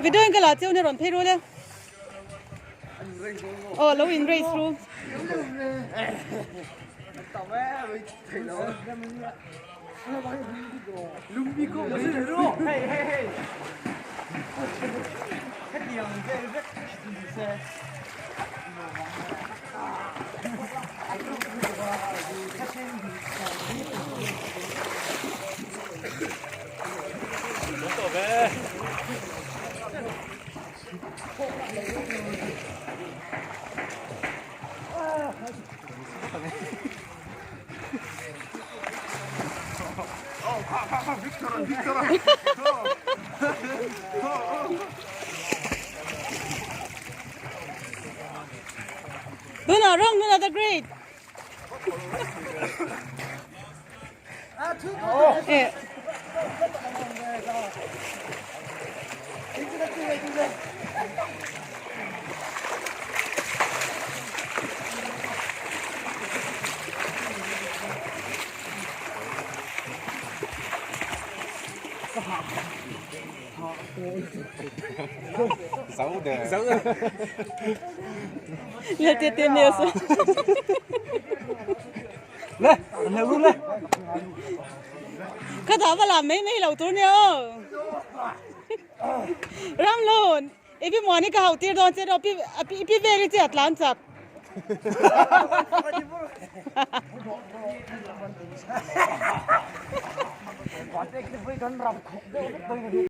Video in ka la cheu nia rawn phei rul e. Aw lo in race ru. Tunah rawng nuna the great. Eh. Lê tiệt tiệt nhiều số. Ka dah va lam mai mai lo tur nia aw. Ramlun, i pi muani ka hauh tir dawn che rawh, i pi vel hi che a tlan chak.